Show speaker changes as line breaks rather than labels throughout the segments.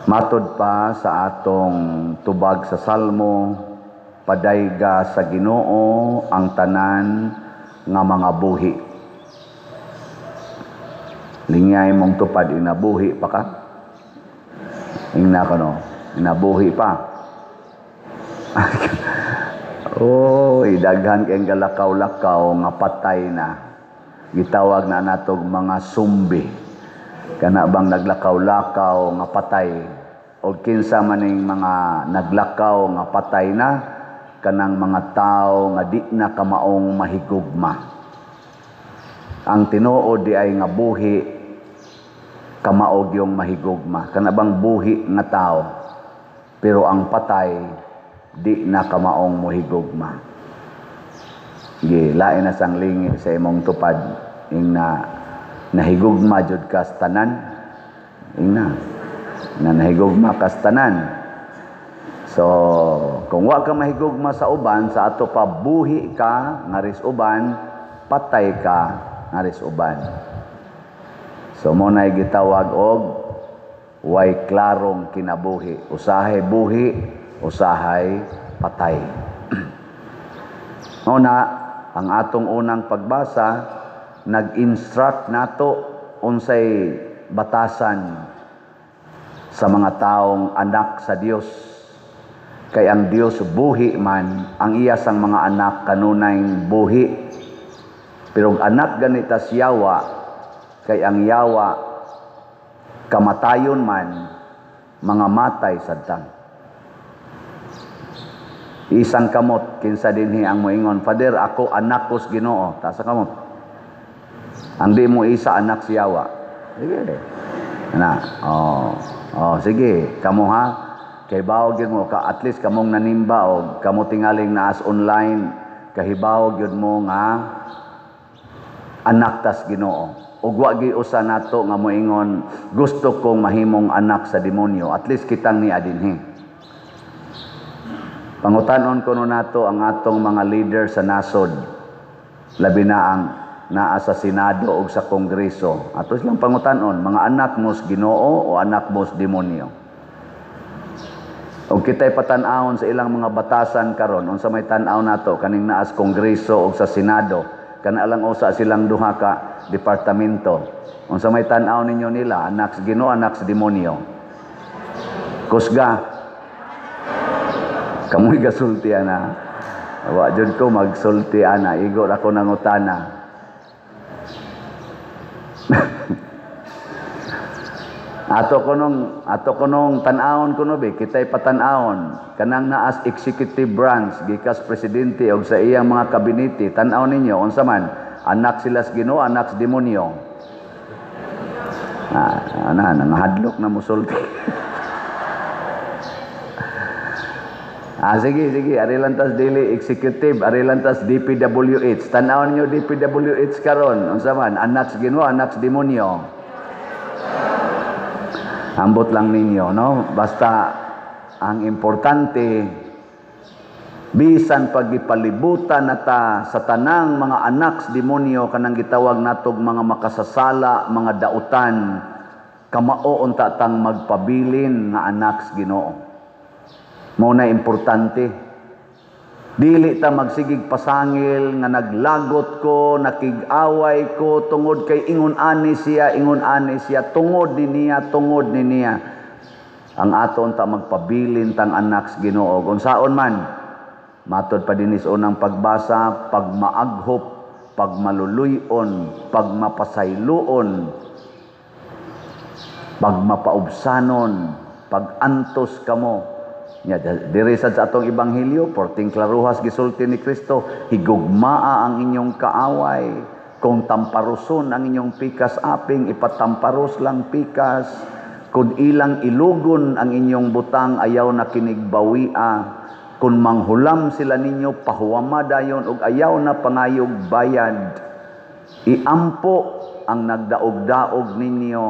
Matod pa sa atong tubag sa Salmo, padayga sa Ginoo ang tanan nga mga buhi. Lingay mong tupad, inabuhi pa ka? Ingna ko, no, inabuhi pa. Oh, daghan kay galakaw-lakaw nga patay na. Gitawag na natog mga sumbi. Kana bang naglakaw-lakaw nga patay? O kinsa maning mga naglakaw nga patay na? Kanang mga tao nga di na kamaong mahigugma. Ang tinuod di ay nga buhi, kamaog yung mahigugma. Kana bang buhi nga tao? Pero ang patay, di na kamaong mohigugma. Sige, lain na sang lingi sa imong tupad. Ing na nahigugma jud kas tanan. Ing na nahigugma kas tanan. So, kung wa ka mahigugma sa uban, sa ato pa buhi ka ngaris uban, patay ka ngaris uban. So, mo na gitawag og way klarong kinabuhi. Usahay buhi, usahay patay. Mao na ang atong unang pagbasa nag-instruct nato unsay batasan sa mga taong anak sa Dios. Kay ang Dios buhi man, ang iya sang mga anak kanunay buhi. Pero anak ganita yawa, kay ang yawa kamatayon man, mga matay sadtang. Isang kamot, kinsa dinhi ang moingon, "Father, ako anak ko sa Ginoo"? Taas sa kamot. Ang di mo isa, anak si yawa. Sige. Na, oh, oh, sige, kamo ha. Kay bawo gyud mo ka, at least kamong nanimba o kamo tingaling naas online, kahibaw gyud mo nga anak tas Ginoo. Ug wa gyud usa nato nga moingon, "Gusto kong mahimong anak sa demonyo." At least kitang niya dinhi. Pangutanon kuno nato ang atong mga leader sa nasod, labi na ang naa sa Senado o sa Kongreso. Ato silang pangutanon, mga anak mo sa Ginoo o anak mo sa demonyo? Og kita'y patan-awon sa ilang mga batasan karon, unsa may tan-aw nato kaning naas Kongreso o sa Senado, kana lang usa silang duha ka departamento. Unsa may tan-aw ninyo nila, anak sa Ginoo, anak sa demonyo? Kusga. Kamoy gasulti ana. Wa jud ko magsulti ana, igo ra ko nangutana. Ato kunong tan-awon kuno be, kitay patan-awon kanang naas executive branch gikas presidente og sa iyang mga kabinete, tan-aw ninyo unsa man, anak sila sa Ginoo, anak sa demonyo? Ah, ana nangahadlok na mosulti. Ah, sige, sige, ari lang tas dili executive, ari lang tas DPWH. Tan-awon ninyo DPWH karon, unsa man, anak sa Ginoo, anak sa demonyo? Ambot lang ninyo, no? Basta ang importante, bisan pagipalibutan na ta sa tanang mga anak sa demonyo, kanang gitawag natog mga makasasala, mga dautan, kamao unta tang magpabilin nga anak sa Ginoo. Mao na importante. Dili ta magsigig pasangil nga naglagot ko, nakig-away ko tungod kay ingon ani siya, ingon ani siya, tungod ni niya, tungod ni niya. Ang aton ta magpabilin tang anak sa Ginoo. Unsaon man, matod pa dinis unang pagbasa, pagmaaghop, pagmaluluyon, pagmapasayloon, pagmapaubsanon, pagantos kamo. Nya diri sad sa atong ebanghelyo, porting klaruhas gisulti ni Kristo, higugmaa ang inyong kaaway. Kung tamparuson ang inyong pikas aping, ipatamparos lang pikas. Kung ilang ilugon ang inyong butang, ayaw na kinigbawia. Kung manghulam sila ninyo, pahuwama dayon og ayaw na pangayog bayad. Iampo ang nagdaog-daog ninyo.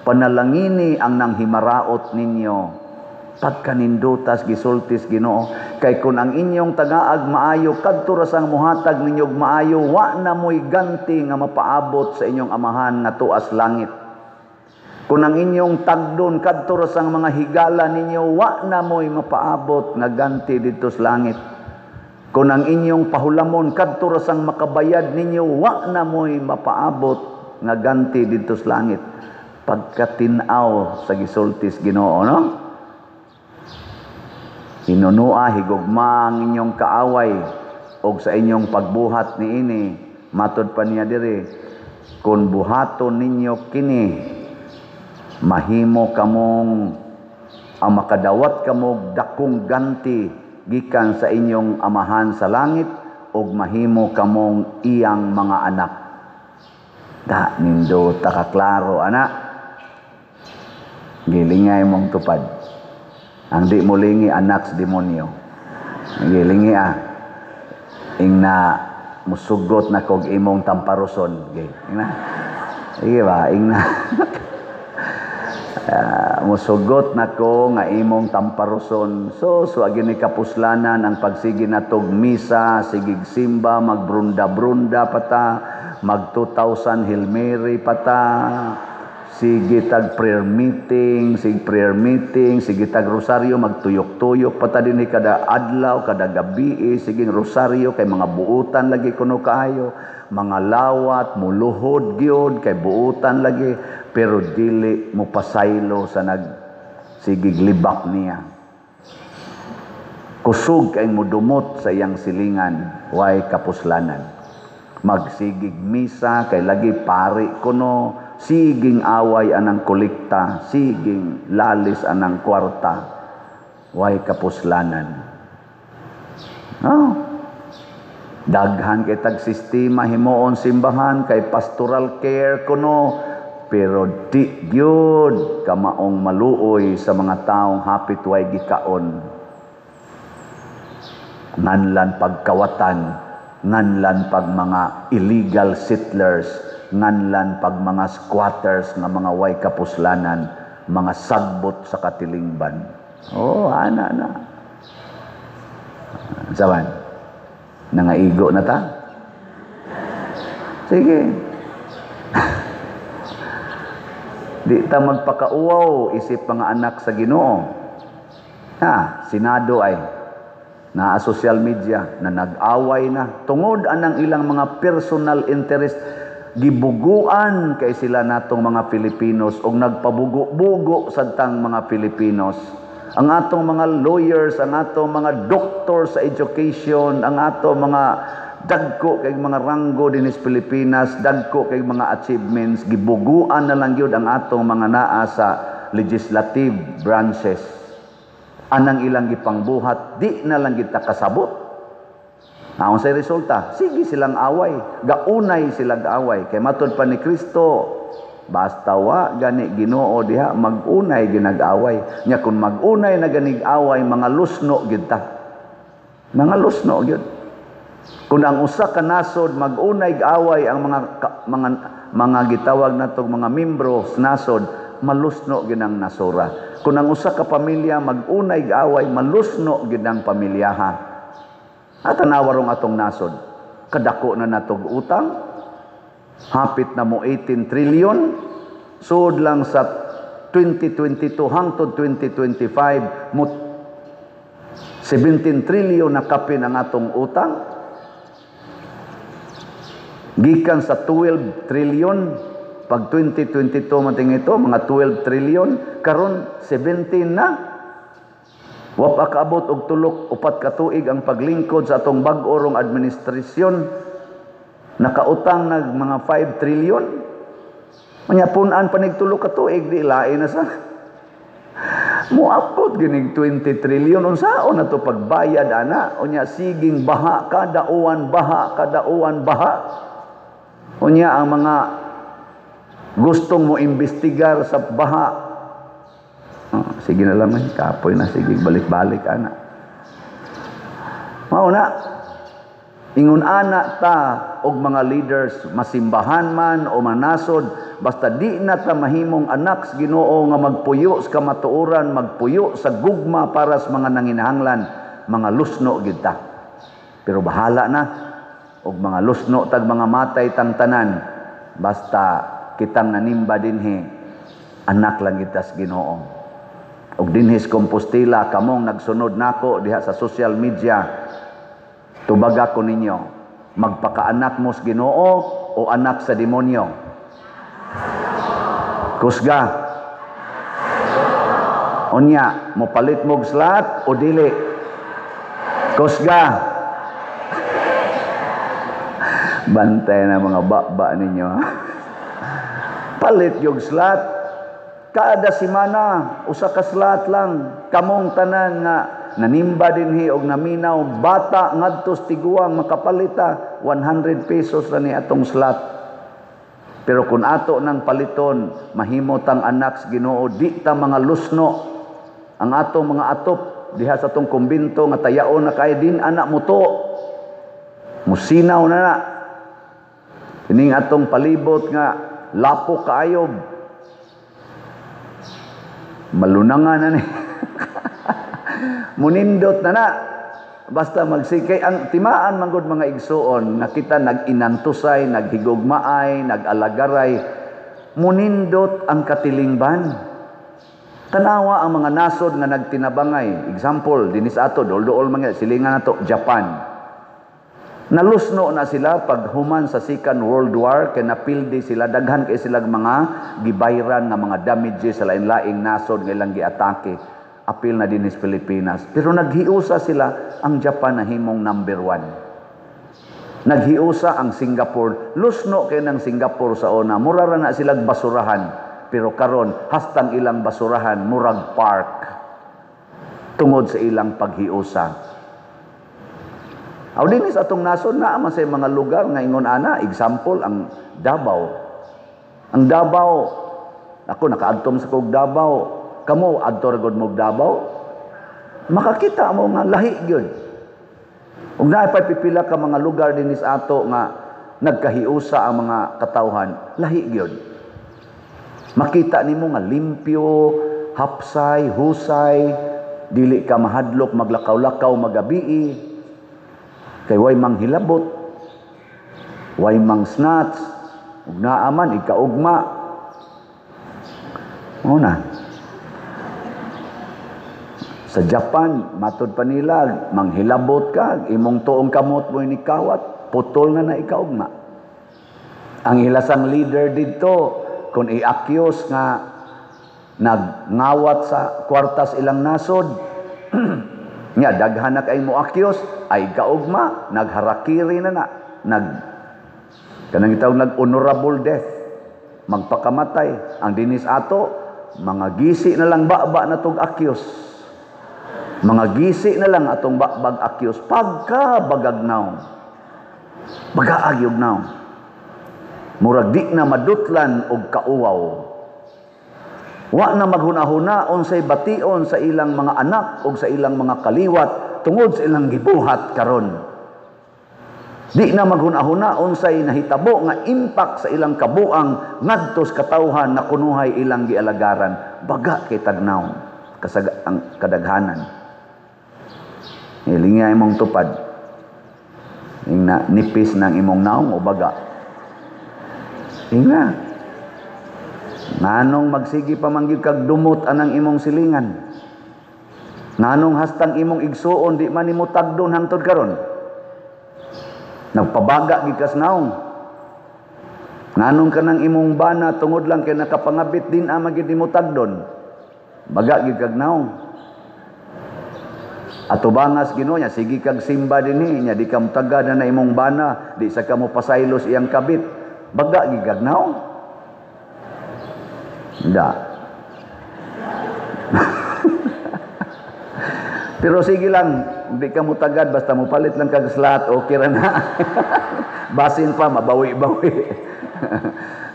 Panalangini ang nanghimaraot ninyo. Pagkanindutas gisultis Ginoo, kay kun ang inyong tagaag maayo, kadto ra sang muhatag ninyog maayo, wa na moy ganti nga mapaabot sa inyong amahan nga tuas langit. Kung ang inyong tagdon kadto ra sang mga higala ninyo, wa na mo'y mapaabot nga ganti didto sa langit. Kung ang inyong pahulamon kadto ra sang makabayad ninyo, wa na mo'y mapaabot nga ganti didto sa langit. Pagkatin-aw sa gisultis Ginoo, no? Hinunua, higugma ang inyong kaaway og sa inyong pagbuhat niini, matod pa niya diri, kung buhaton ninyo kini, mahimo kamong ang makadawat kamo dakong ganti gikan sa inyong Amahan sa langit ug mahimo kamong iyang mga anak. Da nindo takaklaro ana. Gilingay mong tupad. Ang di mo lingi, anak sa demonyo. Gilingi ah. Ing na musugot na kog imong tamparuson. Gi. Ing na. Sige ba, ing na. Musugot na ko nga imong tamparuson. So gini kapuslanan ang pagsige natog misa, sigig simba, magbrunda-brunda pata, mag 2000 Hail Mary pata, sige tag prayer meeting, sige prayer meeting, sige tag rosaryo, magtuyok-tuyok pata din kada adlaw, kada gabi, sige rosaryo kay mga buutan lagi kuno kaayo, mga lawat, muluhod gyud kay buutan lagi, pero dili mo pasaylo sa nagsigig libak niya. Kusog kay mudumot sa iyang silingan, way kapuslanan. Magsigig misa kay lagi pari kuno, siging away anang kolekta, siging lalis anang kwarta, way kapuslanan. No? Daghan kay tag sistema himuon simbahan kay pastoral care kuno, pero di gyud kamaong maluoy sa mga taong hapit way gikaon. Nganlan pagkawatan, nganlan pag mga illegal settlers, nganlan pag mga squatters nga mga way kapuslanan, mga sagbot sa katilingban. Oh, ana na. Saban, nangaigo na ta? Sige. Di ta magpakauwaw isip mga anak sa Ginoo. Ha, Senado ay naa social media na nag-away na tungod anang ilang mga personal interest. Gibuguan kay sila natong mga Filipinos og nagpabugo-bugo sadtang mga Filipinos. Ang atong mga lawyers, ang atong mga doctors sa education, ang atong mga dagko kay mga ranggo dinhi sa Pilipinas, dagko kay mga achievements, gibuguan na lang gyud ang atong mga naa sa legislative branches. Anang ilang gipangbuhat, di na lang kita kasabot. Naon sa resulta? Sige silang away, gaunay silang away. Kay matod pa ni Kristo, basta wa gani Ginoo diha, magunay ginag-away. Nya kung magunay na ganig away, mga lusno gyud ta. Mga lusno gyud. Kung ang usa ka nasod magunay away ang mga gitawag natong mga membro sa nasod, malusno gyud ang nasora. Kung ang usa ka pamilya magunay away, malusno gyud ang pamilyaha. At tanawa rong atong nasod, kadako na natog utang, hapit na mo 18 trillion, sud lang sa 2022 hangtod 2025 mo 17 trillion na kapin ang atong utang. Gikan sa 12 trillion pag 2022 mating ito, mga 12 trillion, karon 17 na. Wa pa kaabot og tulok upat ka tuig ang paglingkod sa atong bag-o rong administrasyon, nakautang nag mga 5 trillion. Unya pun-an pa nig tulo ka tuig, di lain na sa. Moabot ginig 20 trillion, unsaon na to pagbayad ana? Unya siging baha kada uwan, baha kada uwan, baha. Unya ang mga gustong mo imbestigar sa baha, oh, sige na lang, kapoy na, sige, balik-balik ana. Mao na, ingon ana ta og mga leaders, masimbahan man o manasod, basta di na ta mahimong anak sa Ginoo nga magpuyo sa kamatuoran, magpuyo sa gugma para sa mga nanginahanglan, mga lusno gyud ta. Pero bahala na og mga lusno tag mga matay tang tanan, basta kitang nanimba dinhi Anak lang kita sa Ginoo. Ug dinhis Compostela, kamong nagsunod nako diha sa social media, tubaga ko ninyo, magpakaanak mo sa Ginoo o anak sa demonyo? Kusga. Unya, mopalit mo'g slot o dili? Kusga. Bantay na mga baba ninyo. Palit yung slot. Kada semana, usa ka slot lang. Kamong tanan nga nanimba dinhi og naminaw, bata ngadto sa tiguang makapalita, 100 pesos ra ni atong slot. Pero kung ato nang paliton, mahimo tang anak sa Ginoo, di ta mga lusno. Ang atong mga atop diha sa atong kumbinto nga tayaon na kay din anak mo to. Musinaw na na. Kining atong palibot nga lapo kaayob. Malunangan na ni. Munindot na na. Basta magsikay. Ang timaan manggod mga igsuon, nakita nag-inantusay, naghigugmaay, nag-alagaray. Munindot ang katilingban. Tanawa ang mga nasod nga nagtinabangay. Example, dinis ato, dool-dool mga silingan nato, Japan. Nalusno na sila pag human sa Second World War, kay napildi sila, daghan kay sila mga gibayran nga mga damages sa lain-laing nasod nga ilang giatake. Apil na dinis Pilipinas. Pero naghiusa sila, ang Japan na himong number 1. Naghiusa ang Singapore. Lusno kay ng Singapore sa una. Mura ra na silang basurahan. Pero karon hastang ilang basurahan, murag park. Tungod sa ilang paghiusa. Aw dinis atong nasod naa man sa mga lugar nga ingon ana, example ang Davao. Ang Davao, ako nakaadtom sa kog Davao. Kamo adto ra gud mo Davao. Makakita mo nga lahi gyud. Ug naay pa pipila ka mga lugar dinis ato nga nagkahiusa ang mga katawhan, lahi gyud. Makita nimo nga limpyo, hapsay, husay, dili ka mahadlok maglakaw-lakaw magabii. Kay way manghilabot, way mang snatch, ug naa man ikaugma. Mao na. Sa Japan, matod pa nila, manghilabot ka, imong tuong kamot mo ni kawat, putol na na ikaugma. Ang ilasang leader didto, kung i-accuse nga nagngawat sa kwartas ilang nasod, nga daghan na kay mo accuse, ay kaugma, nagharakiri na na, kanang itawag nag-honorable death, magpakamatay. Ang dinis ato, mga gisi na lang baba na tog accuse. Mga gisi na lang atong babag accuse, pagka bagagnaw, bagaag yugnaw. Murag di na madutlan og kauwaw. Wa na maghunahuna unsay bation sa ilang mga anak og sa ilang mga kaliwat tungod sa ilang gibuhat karon. Di na maghunahuna unsay nahitabo nga impact sa ilang kabuang ngadto sa katawhan na kunuhay ilang gialagaran. Baga kay tagnaw kasag ang kadaghanan. Hilinga imong tupad. Ingna nipis ng imong naong o baga. Ingna. Nganong magsigi pa man gyud kag dumot anang imong silingan? Nganong hastang imong igsuon di man nimo tagdon hangtod karon? Nagpabaga gid kas naong. Nganong kanang imong bana tungod lang kay nakapangabit din ama gid nimo tagdon? Baga gid kag naong. Ato bangas Ginoo nya sige kag simba dinhi nya di ka motagad na imong bana, di sa ka mo pasaylos iyang kabit. Baga gid kag naong. Da. Pero sige lang, hindi ka mo tagad, basta mo palit lang kag slot, okay ra na. Basin pa, mabawi-bawi.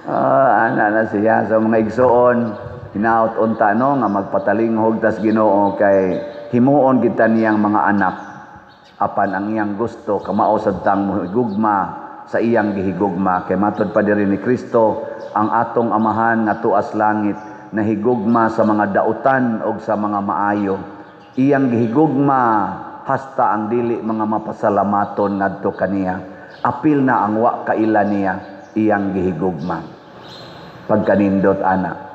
Ana na siya. So mga igsoon, hinaot unta no, nga magpatalinghog tas Ginoo kay himuon kita niyang mga anak. Apan ang iyang gusto, kamao sad tang mohigugma sa iyang gihigugma. Kay matod pa diri ni Kristo, ang atong amahan nga tuas langit, nahigugma sa mga dautan og sa mga maayo. Iyang gihigugma hasta ang dili mga mapasalamaton ngadto kaniya. Apil na ang wa kaila niya, iyang gihigugma. Pagkanindot ana.